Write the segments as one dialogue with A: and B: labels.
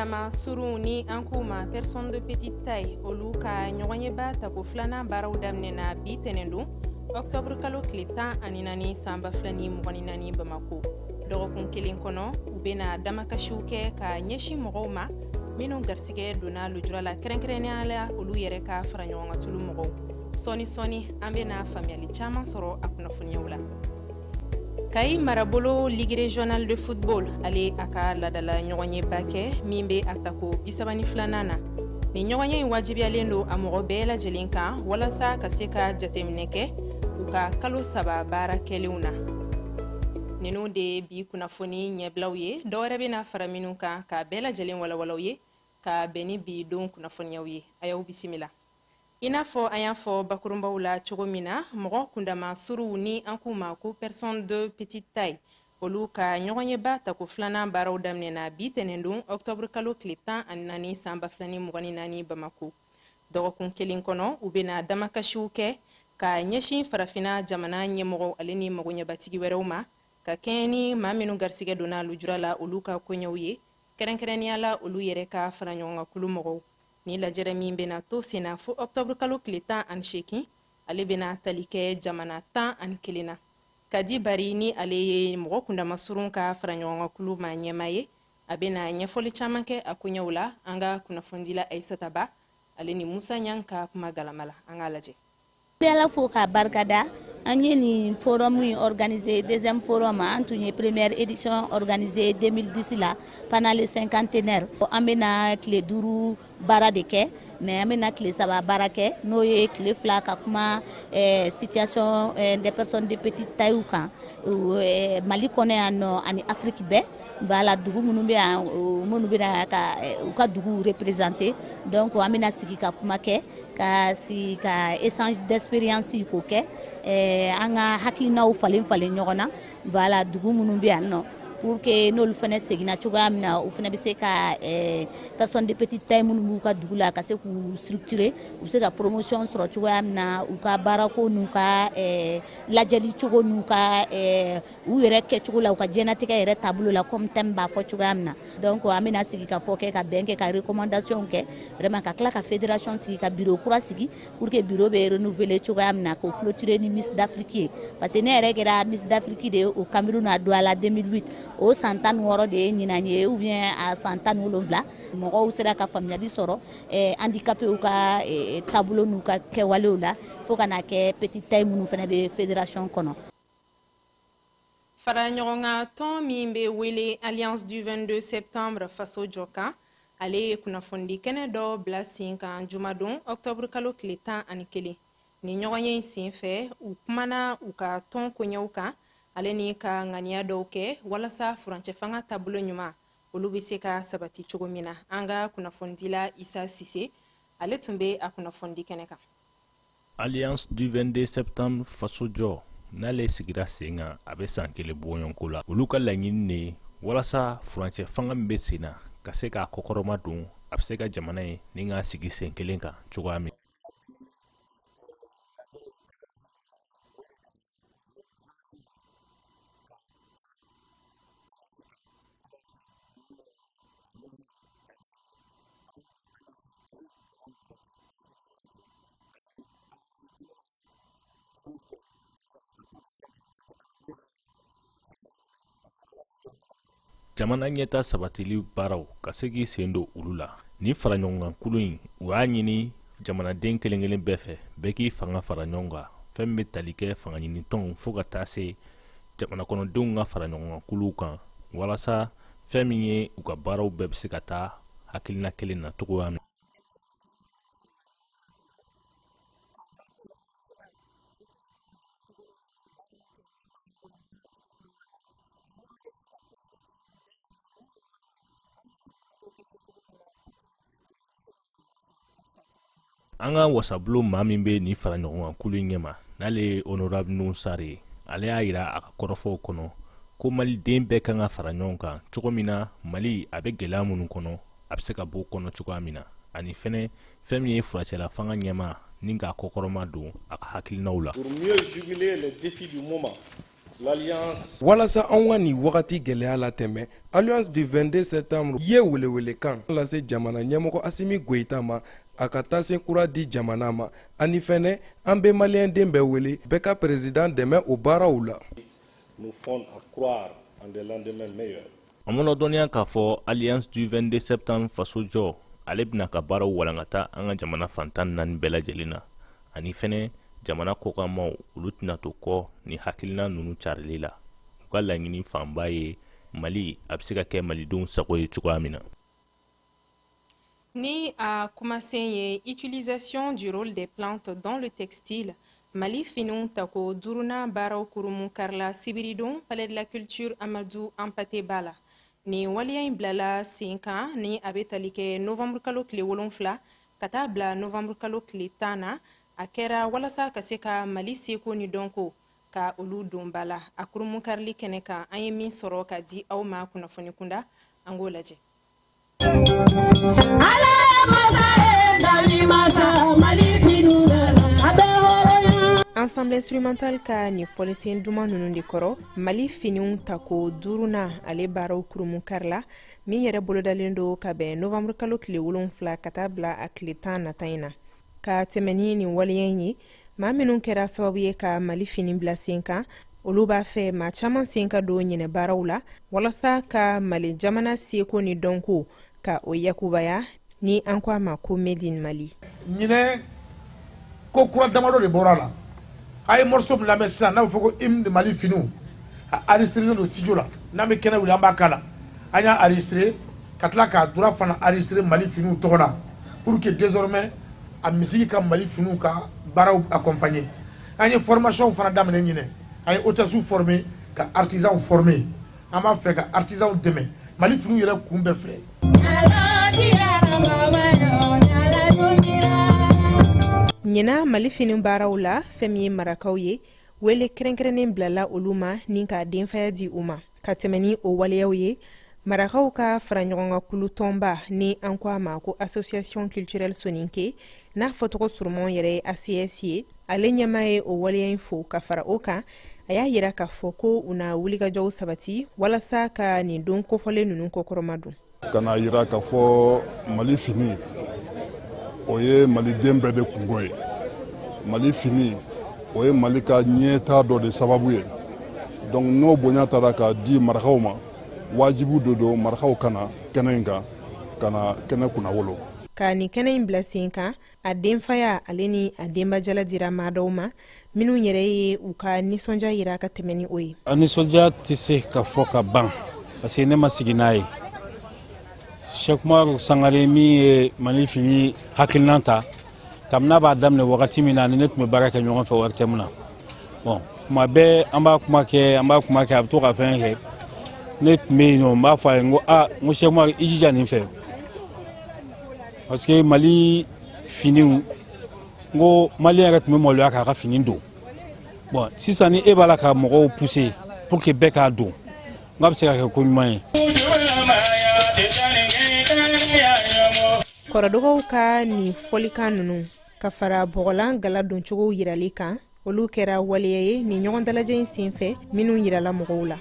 A: Kundama surun ni an k'u ma personne de petite taille, olu ka ɲɔgɔnyeba tako filanan baaraw daminɛna bi tɛnɛndon octobre kalo tile 14 san 2024 Bamako. Dɔgɔkun kelen kɔnɔ, u bɛna damakasiw kɛ ka ɲɛsin mɔgɔw ma minnu garisigɛ donna lujura la, kɛrɛnkɛrɛnnenya la olu yɛrɛ ka fara ɲɔgɔn kan tulu mɔgɔw. Sɔɔni sɔɔni, an bɛna faamuyali caman sɔrɔ a kunnafoniyaw la. Kayi marabolo ligue régionale de football, ale a ka ladala ɲɔgɔnyeba kɛ min bɛ a tako 32nan na. Nin ɲɔgɔnye in wajibiyalen don a mɔgɔ bɛɛ lajɛlen kan walasa ka se ka jateminɛ kɛ u ka kalo 3 baara kɛlenw na. Ninnu de ye bi kunnafoni ɲɛbilaw ye. Dɔwɛrɛ bɛna fara minnu kan ka bɛɛ lajɛlen walawalaw ye ka bɛn ni bi don kunnafoniyaw ye. A y'aw bisimila. I n'a fɔ an y'a fɔ bakurunbaw la cogo min na, mɔgɔ kundama suruw ni an k'u ma ko personne de petite taille, olu ka ɲɔgɔnyeba tako filanan baaraw daminɛna bi tɛnɛndon octobre kalo tile 14 san 2024 Bamako. Dɔgɔkun kelen kɔnɔ, u bɛna damakasiw kɛ ka ɲɛsin farafinna jamana ɲɛmɔgɔw ale ni magoɲɛbatigi wɛrɛw ma, ka kɛɲɛ ni maa minnu garisigɛ donna lujura la, olu ka koɲɛw ye, kɛrɛnkɛrɛnnenya la olu yɛrɛ ka fara ɲɔgɔn kan kulu mɔgɔw. Ni lajɛrɛ min bɛna to senna fo octobre kalo tile 18, ale bɛna tali kɛ jamana 11 na. Kadi Bari, ni ale ye mɔgɔ kundama surun ka fara ɲɔgɔn kan kulu ma ɲɛma ye, a bɛna ɲɛfɔli caman kɛ a koɲɛw la an ka kunnafonidila Ayisata Ba ale ni Musa Ɲang ka kuma galama la. An k'a lajɛ.
B: Bɛ Ala fo k'a barikada. An ye nin forum in organisé, deuxième forum. An tun ye première édition organisée 2010 la pendant le cinquantenaire. An bɛna tile 5 baara de kɛ, mais an bɛna tile 3 baara kɛ, n'o ye tile 2 ka kuma situation des personnes de petite taille kan Mali kɔnɔ yan nɔ ani Afrique bɛɛ. Voilà, dugu minnu bɛ yan, minnu bɛna ka u ka dugu représenter. Donc an bɛna sigi ka kuma kɛ, ka sigi ka échange d'expérience k'o kɛ, an ka hakilinaw falen falen ɲɔgɔn na. Voilà, dugu minnu bɛ yan nɔ, pour que n'olu fana seginna cogoya min na, u fana bɛ se ka personne de petite taille minnu b'u ka dugu la, ka se k'u structurer, u bɛ se ka promotion sɔrɔ cogoya min na, u ka baarako n'u ka lajɛli cogo n'u ka u yɛrɛ kɛcogo la, u ka diɲɛnatigɛ yɛrɛ taabolo la, comme thème b'a fɔ cogoya min na. Donc an bɛna sigi ka fɔ kɛ, ka bɛn kɛ, ka recommandation kɛ vraiment, ka tila ka fédération sigi, ka bureau kura sigi pour que bureau bɛ renouveler cogoya min na, k'o clôturer ni Miss d'Afrique ye, parce que ne yɛrɛ kɛra Miss d'Afrique de ye au Cameroun à Douala 2008. O san 16 de ye ɲinan ye ou bien a san 17. Mɔgɔw sera ka faamuyali sɔrɔ handicapés ka taabolo n'u ka kɛwalew la, fo ka na kɛ petite taille minnu fana bɛ fédération kɔnɔ.
A: Fara ɲɔgɔn kan tɔn min bɛ wele Alliance du 22 septembre faso jɔ kan, ale ye kunnafonidi kɛnɛ dɔ bila sen kan jumadon octobre kalo tile 11. Ni ɲɔgɔnye in sen fɛ, u kumana u ka tɔn koɲɛw kan ale ni ka ŋaniya dɔw kɛ walasa furancɛ fanga taabolo ɲuman olu bɛ se ka sabati cogo min na. An ka kunnafonidila Isa Sise, ale tun bɛ a kunnafonidi kɛnɛ kan.
C: Alliance du 22 septembre faso jɔ, n'ale sigira sen kan, a bɛ san kelen bɔɲɔgɔnko la. Olu ka laɲini de ye walasa furancɛ fanga min bɛ sen na ka se k'a kɔkɔrɔma don, a bɛ se ka jamana ye ni k'a sigi sen kelen kan cogoya min. Jamana ɲɛta sabatili baaraw ka se k'i sen don olu la. Ni fara ɲɔgɔnkankulu in, u y'a ɲini jamanaden kelen kelen bɛɛ fɛ, bɛɛ k'i fanga fara ɲɔgɔn kan, fɛn min bɛ tali kɛ fanga ɲinitɔnw fo ka taa se jamana kɔnɔdenw ka fara ɲɔgɔnkankuluw kan, walasa fɛn min ye u ka baaraw bɛɛ bɛ se ka taa hakilina kelen na cogoya min. An ka wasabulon maa min bɛ nin fara ɲɔgɔn kan kulu in ɲɛma, n'ale ye honorable Nuhu Sare ye, ale y'a yira a ka kɔrɔfɔw kɔnɔ ko maliden bɛɛ kan ka fara ɲɔgɔn kan cogo min na Mali a bɛ gɛlɛya minnu kɔnɔ, a bɛ se ka bɔ o kɔnɔ cogoya min na, ani fɛnɛ fɛn min ye furancɛla fanga ɲɛma ni k'a kɔkɔrɔma don a ka hakilinaw la.
D: Pour mieux juguler les défis du moment, Walasa anw ka nin wagati gɛlɛya latɛmɛ, Alliance du 22 septembre ye welewelekan lase jamana ɲɛmɔgɔ Asimi Goyita ma, a ka taasen kura di jamana ma. Ani fɛnɛ, an bɛ maliyɛnden bɛɛ wele, bɛɛ ka président dɛmɛ o baaraw la.
E: Nous fondent à croire en des lendemains meilleurs.
C: An mana dɔnniya k'a fɔ Alliance du 22 septembre fasojɔ, ale bɛna ka baaraw walankata an ka jamana fan 14 bɛɛ lajɛlen na. Ani fɛnɛ, jamana kɔkanmaw, olu tɛna to kɔ ni hakilina ninnu carili la. U ka laɲini fanba ye Mali a bɛ se ka kɛ malidenw sago ye cogoya min na.
A: Ni a kumasen ye utilisation du rôle des plantes dans le textile, Mali finiw tako duurunan baaraw kurumu karila sibiridon Palais de la Culture Amadou Hampâté Bâ la. Nin waleya in bilala sen kan ni a bɛ tali kɛ novembre kalo tile 7 ka taa bila novembre kalo tile 10 na. A kɛra walasa ka se ka Mali seko ni dɔnko ka olu don ba la. A kurumu karili kɛnɛ kan, an ye min sɔrɔ ka di aw ma kunnafoni kunda, an k'o lajɛ.
F: Ala masa ye dali masa Mali finiw a bɛ hɔrɔnya.
A: Ensemble instrumental ka nin fɔlisen duman ninnu de kɔrɔ, Mali finiw tako duurunan, ale baaraw kurumu karila, min yɛrɛ bolodalen don ka bɛn novembre kalo tile 7 ka taa bila a tile 10 nata in na. Ka tɛmɛ ni nin waleya in ye, maa minnu kɛra sababu ye ka Mali fini bila sen kan, olu b'a fɛ maa caman sen ka don ɲinɛ baaraw la walasa ka Mali jamana seko ni dɔnko ka o yakubaya, ni an ko a ma ko Made in Mali.
G: Ɲinɛ ko kura damadɔ de bɔra a la. A ye morceau min lamɛn sisan, n'a bɛ fɔ ko hymne de Mali finiw, a enregistré don studio la. N'an bɛ kɛnɛ wuli, an b'a k'a la. An y'a enregistré ka tila k'a droit fana enregistré Mali finiw tɔgɔ la, pour que désormais a misigi ka Mali finiw ka baaraw accompagner. An ye formation fana daminɛ ɲinɛ. An ye hôtesse former, ka artisans former. An b'a fɛ ka artisans dɛmɛ. Mali finiw yɛrɛ kun bɛɛ filɛ.
A: Ɲinan Mali fini baaraw la, fɛn min ye marakaw ye, wele kɛrɛnkɛrɛnnen bilala olu ma ni ka denfaya di u ma. Ka tɛmɛ ni o waleyaw ye, marakaw ka fara ɲɔgɔn kan kulu tɔnba, ni an ko a ma ko Association culturelle soninké, n'a fɔtɔgɔ surumanw yɛrɛ ye ACS ye, ale ɲɛmaa ye o waleya in fo. Ka fara o kan, a y'a yira k'a fɔ ko u na wulikajɔw sabati walasa ka nin don kofɔlen ninnu kɔkɔrɔma don.
H: Ka n'a yira k'a fɔ Mali fini, o ye maliden bɛɛ de kungo ye. Mali fini, o ye Mali ka ɲɛta dɔ de sababu ye. Donc n'o bonya taara k'a di marakaw ma, wajibu de don marakaw kana kɛnɛ in kan, ka na kɛnɛ kunnawolo.
A: Ka nin kɛnɛ in bila sen kan, a denfaya ale ni a denbajala dira maa dɔw ma minnu yɛrɛ ye u ka nisɔndiya yira ka tɛmɛ ni o ye.
I: A nisɔndiya tɛ se ka fɔ ka ban, parce que ne ma sigi n'a ye. Cheikh Umaru Sangare min ye Mali fini hakilina ta, kabini n'a b'a daminɛ wagati min na, ni ne tun bɛ baara kɛ ɲɔgɔn fɛ ORTM na. Bon, kuma bɛɛ an b'a kuma kɛ, an b'a kuma kɛ, a bɛ to ka fɛn kɛ. Ne tun bɛ yen nɔ, n b'a fɔ a ye, n ko aa, n ko Cheikh Umaru, i jija nin fɛ, parce que Mali finiw, n ko maliyɛn yɛrɛ tun bɛ maloya k'a ka fini don. Bon, sisan ni e b'a la ka mɔgɔw pousser pour que bɛɛ k'a don, n k'a bɛ se ka kɛ ko ɲuman ye.
A: Kɔrɔdɔgɔw ka nin fɔlikan ninnu ka fara bɔgɔlan gala doncogow yirali kan, olu kɛra waleya ye nin ɲɔgɔn dalajɛ in senfɛ minnu yirala mɔgɔw la.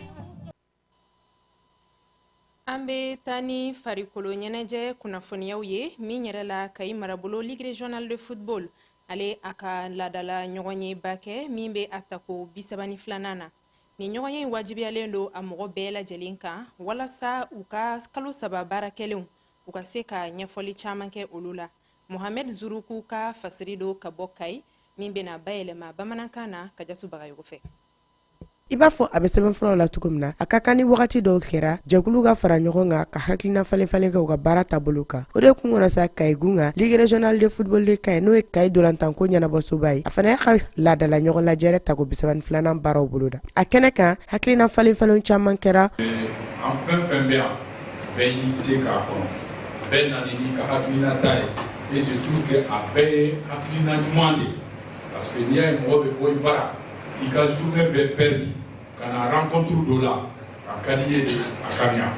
A: An bɛ taa ni farikolo ɲɛnajɛ kunnafoniyaw ye. Min yɛrɛ la, Kayi marabolo Ligue régionale de football, ale a ka laadala ɲɔgɔnyeba kɛ min bɛ a tako 32nan na. Nin ɲɔgɔnye in wajibiyalen don a mɔgɔ bɛɛ lajɛlen kan walasa u ka kalo 3 baara kɛlenw, u ka se ka ɲɛfɔli caman kɛ olu la. Mohamed Zuruku ka fasiri don ka bɔ Kayi, min bɛna bayɛlɛma bamanankan na Kajatu Bagayogo fɛ.
J: I b'a fɔ a bɛ sɛbɛnfuraw la cogo min na, a ka kan ni wagati dɔw kɛra, jɛkulu ka fara ɲɔgɔn kan ka hakilina falen falen kɛ u ka baara taabolo kan. O de kun kɔnɔ sa, Kayigun kan Ligue régionale de football de Kayi, n'o ye Kayi dolantanko ɲɛnabɔsoba ye, a fana y'a ka laadala ɲɔgɔn lajɛrɛ tako 32nan baaraw boloda. A kɛnɛ kan, hakilina falen falen caman kɛra.
K: An fɛn fɛn bɛ yan, bɛɛ y'i se k'a kɔnɔ, bɛɛ nana n'i ka hakilina ta ye, et je trouve que a bɛɛ ye hakilina ɲuman de ye, parce que n'i y'a ye mɔgɔ bɛ bɔ i bara k'i ka journée bɛɛ perdu ka na rencontre dɔ la, a ka di i ye de a ka ɲa.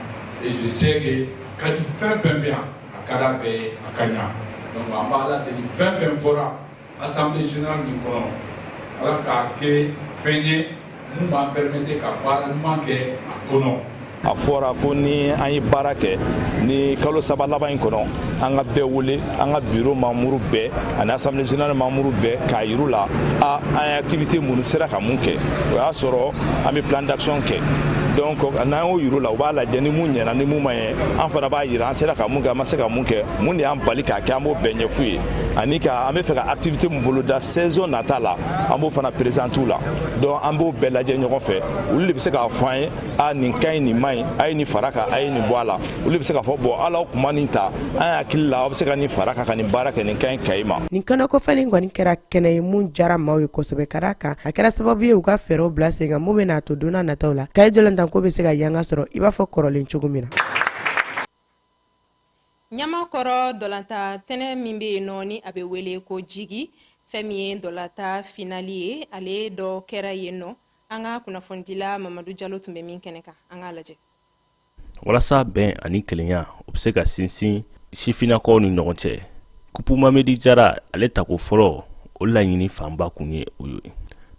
K: Et je sais que ka di fɛn fɛn bɛ yan, a ka d'a bɛɛ ye a ka ɲa. Donc an b'a Ala deli, fɛn fɛn fɔra assemblée générale nin kɔnɔ, Ala k'a kɛ fɛn ye. Mun b'an permettre ka baara ɲuman kɛ a kɔnɔ.
L: A fɔra ko ni an ye baara kɛ ni kalo 3 laban in kɔnɔ, an ka bɛɛ wele, an ka bureau membre bɛɛ ani assemblée générale membre bɛɛ, k'a yir'u la a an ye activité minnu sera ka mun kɛ. O y'a sɔrɔ an bɛ plan d'action kɛ. Donc n'an y'o yir'u la, u b'a lajɛ ni mun ɲɛna, ni mun ma ɲɛ. An fana b'a yira an sera ka mun kɛ, an ma se ka mun kɛ, mun de y'an bali k'a kɛ, an b'o bɛɛ ɲɛf'u ye. Ani ka an bɛ fɛ ka activité mun boloda saison nata la, an b'o fana présenter u la. Donc an b'o bɛɛ lajɛ ɲɔgɔn fɛ. Olu de bɛ se k'a fɔ an ye: a nin ka ɲi, nin man ɲi, a ye nin fara kan, a ye nin bɔ a la. Olu bɛ se k'a fɔ: bon, hali aw kun ma nin ta, an hakili la aw bɛ se ka nin fara kan ka nin baara kɛ, nin ka ɲi Kayi ma.
J: Nin kɛnɛ kofɔlen kɔni kɛra kɛnɛ ye mun diyara maaw ye kosɛbɛ, ka d'a kan a kɛra sababu ye u ka fɛɛrɛw bila sen kan mun bɛna to don n'a nataw la, Kayi dolantanko bɛ se ka yanga sɔrɔ i b'a fɔ kɔrɔlen cogo min na.
A: Ɲamakɔrɔ dɔlanta tɛnɛ min bɛ yen nɔ, ni a bɛ wele ko Jigi, fɛn min ye dɔlata finali ye, ale dɔ kɛra yen nɔ. An ka kunnafonidila Mamadu Jalo tun bɛ min kɛnɛ kan, an k'a lajɛ.
C: Walasa bɛn ani kelenya o bɛ se ka sinsin sifinnakaw ni ɲɔgɔn cɛ, Kupu Mamedi Jara ale tako fɔlɔ, o laɲini fanba kun ye o ye.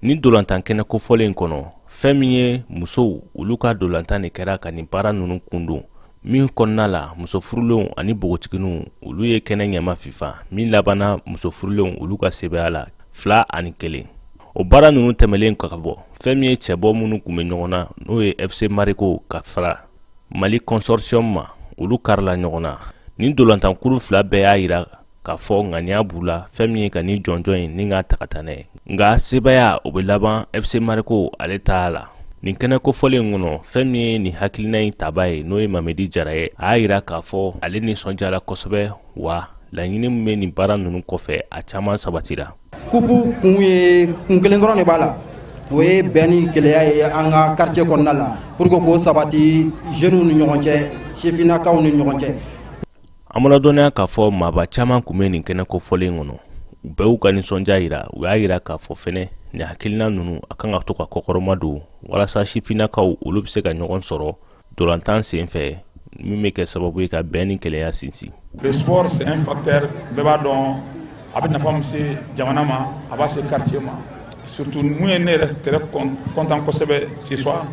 C: Ni dolantan kɛnɛ kofɔlen kɔnɔ, fɛn min ye musow olu ka dolantan de kɛra ka nin baara ninnu kun don, min kɔnɔna la muso furulenw ani npogotigininw olu ye kɛnɛ ɲɛma fifa, min labanna muso furulenw olu ka sebaaya la 2-1. O baara ninnu tɛmɛlen ka bɔ, fɛn min ye cɛbɔ minnu kun bɛ ɲɔgɔn na, n'o ye FC Mariko ka fara Mali Consortium ma, olu karila ɲɔgɔn na. Nin dolantankulu fila bɛɛ y'a yira k'a fɔ ŋaniya b'u la fɛn min ye ka nin jɔnjɔn in ni k'a ta ka taa n'a ye, nka sebaaya o bɛ laban FC Mariko ale ta la. Nin kɛnɛ kofɔlen kɔnɔ, fɛn min ye nin hakilina in taba ye, n'o ye Mamedi Jara ye, a y'a yira k'a fɔ ale nisɔndiyara kosɛbɛ, wa laɲini min bɛ nin baara ninnu kɔfɛ, a caman sabatira.
M: Kupu kun ye kun kelen dɔrɔn de b'a la, o ye bɛn ni kelenya ye an ka quartier kɔnɔna la, pour que k'o sabati jeunes ni ɲɔgɔn cɛ, sifinnakaw ni ɲɔgɔn cɛ.
C: An mana dɔnniya k'a fɔ maaba caman kun bɛ nin kɛnɛ kofɔlen kɔnɔ, u bɛɛ y'u ka nisɔndiya yira. U y'a yira k'a fɔ fɛnɛ nin hakilina ninnu, a kan ka to ka kɔkɔrɔma don walasa sifinnakaw olu bɛ se ka ɲɔgɔn sɔrɔ dolantan sen fɛ, min bɛ kɛ sababu ye ka bɛn ni kelenya sinsin.
N: Le sport, c'est un facteur. Bɛɛ b'a dɔn a bɛ nafa min se jamana ma, a b'a se quartier ma. Surtout mun ye ne yɛrɛ très content kosɛbɛ ce soir,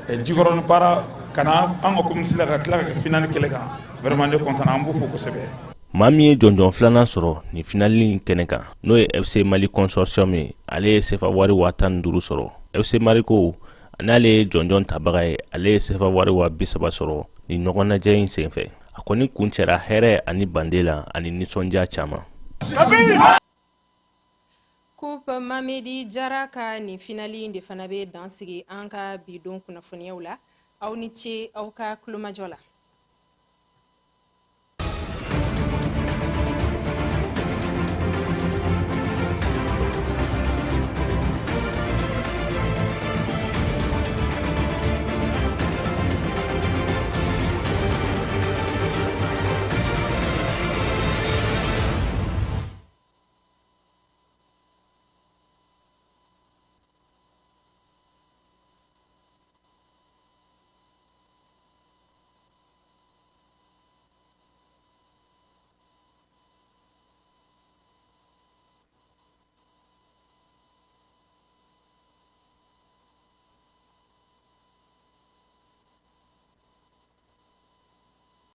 N: Jikɔrɔni Para ka na an ka commune la ka tila ka kɛ finale kɛlɛ kan, vraiment ne content, an b'u fo kosɛbɛ.
C: Maa min ye jɔnjɔn filanan sɔrɔ nin finali in kɛnɛ kan, n'o ye FC Mali Consortium ye, ale ye sefa wari 15,000 sɔrɔ. FC Mariko, n'ale ye jɔnjɔn tabaga ye, ale ye sefa wari 30,000 sɔrɔ nin ɲɔgɔnnajɛ in senfɛ. A kɔni kun cɛra hɛrɛ ani bande la ani nisɔndiya caman.
A: Coupe Mamedi Jara ka nin finali in de fana bɛ dan sigi an ka bi don kunnafoniyaw la. Aw ni ce aw ka kulomajɔ la.